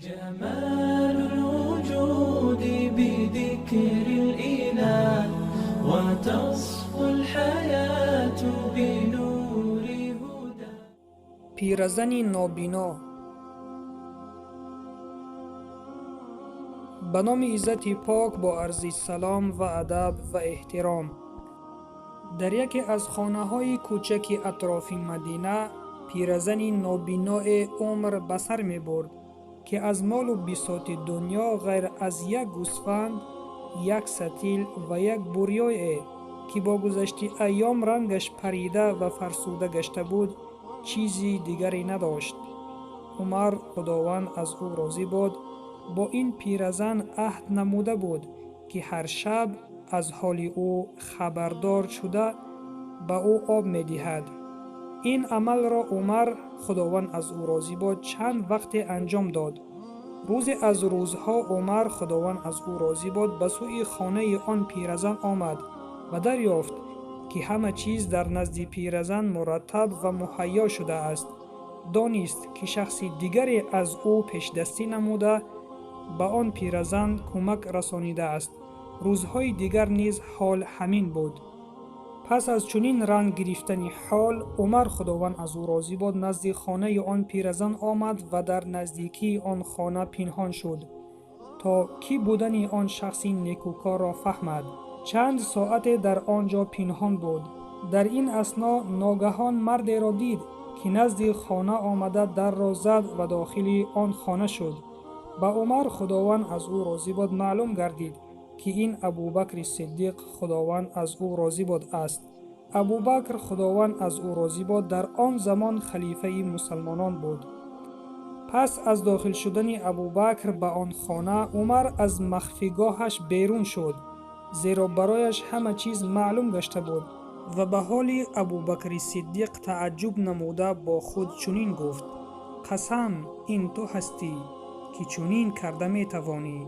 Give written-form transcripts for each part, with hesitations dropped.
جمال الوجود بذكر الإله وتصفو الحياة بنور هدى. Пиразани нобино. Ба номи Иззати Пок, бо арзи салом ва адаб ва эҳтиром. Дар яке аз хонаҳои кӯчаки атрофи Мадина пиразани нобиное умр ба сар мебурд, ки аз молу бисоти дунё ғайр аз як гӯсфанд, як сатил ва як бурёе, ки бо гузашти айём рангаш парида ва фарсуда гашта буд, чизи дигаре надошт. Умар, Худованд аз ӯ розӣ бод, бо ин пиразан аҳд намуда буд, ки ҳар шаб аз ҳоли ӯ хабардор шуда ба ӯ об медиҳад. Ин амалро Умар, Худованд аз ӯ розӣ бод, чанд вақте анҷом дод. Рӯзе аз рӯзҳо Умар, Худованд аз ӯ розӣ бод, ба сӯи хонаи он пиразан омад ва дарёфт, ки ҳама чиз дар назди пиразан мураттаб ва муҳайё шудааст. Донист, ки шахси дигаре аз ӯ пешдастӣ намуда ба он пиразан кӯмак расонидааст. Рӯзҳои дигар низ ҳол ҳамин буд. Пас аз чунин ранг гирифтани ҳол, Умар, Худованд аз ӯ розӣ бод, назди хонаи он пиразан омад ва дар наздикии он хона пинҳон шуд, то кӣ будани он шахси некӯкорро фаҳмад. Чанд соате дар он ҷо пинҳон буд. Дар ин асно ногаҳон мардеро дид, ки назди хона омада дарро зад ва дохили он хона шуд. Ба Умар, Худованд аз ӯ розӣ бод, маълум гардид, ки ин Абубакри Сиддиқ, Худованд аз ӯ розӣ бод, аст. Абубакр, Худованд аз ӯ розӣ бод, дар он замон халифаи мусалмонон буд. Пас аз дохил шудани Абубакр ба он хона, Умар аз махфигоҳаш берун шуд, зеро барояш ҳама чиз маълум гашта буд ва ба ҳоли Абубакри Сиддиқ тааҷҷуб намуда бо худ чунин гуфт: қасам, ин ту ҳастӣ, ки чунин карда метавонӣ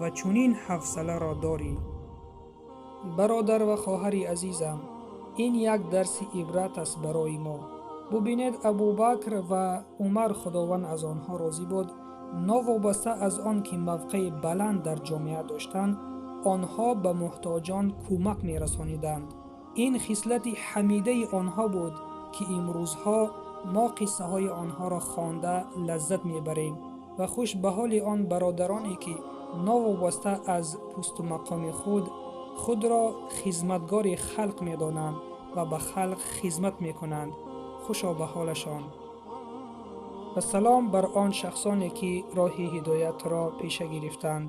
ва чунин ҳавсаларо дорӣ. Бародар ва хоҳари азизам, ин як дарси ибрат аст барои мо. Бубинед, Абубакр ва Умар, Худованд аз онҳо розӣ буд, новобаста аз он ки мавқеи баланд дар ҷомеа доштанд, онҳо ба муҳтоҷон кӯмак мерасониданд. Ин хислати ҳамидаи онҳо буд, ки имрӯзҳо мо қиссаҳои онҳоро хонда лаззат мебарем ва хуш ба ҳоли он бародароне, ки новобаста аз пусту мақоми худ худро хизматгори халқ медонанд ва ба халқ хизмат мекунанд. Хушо ба ҳолашон. Ва салом бар он шахсоне, ки роҳи ҳидоятро пеша гирифтанд.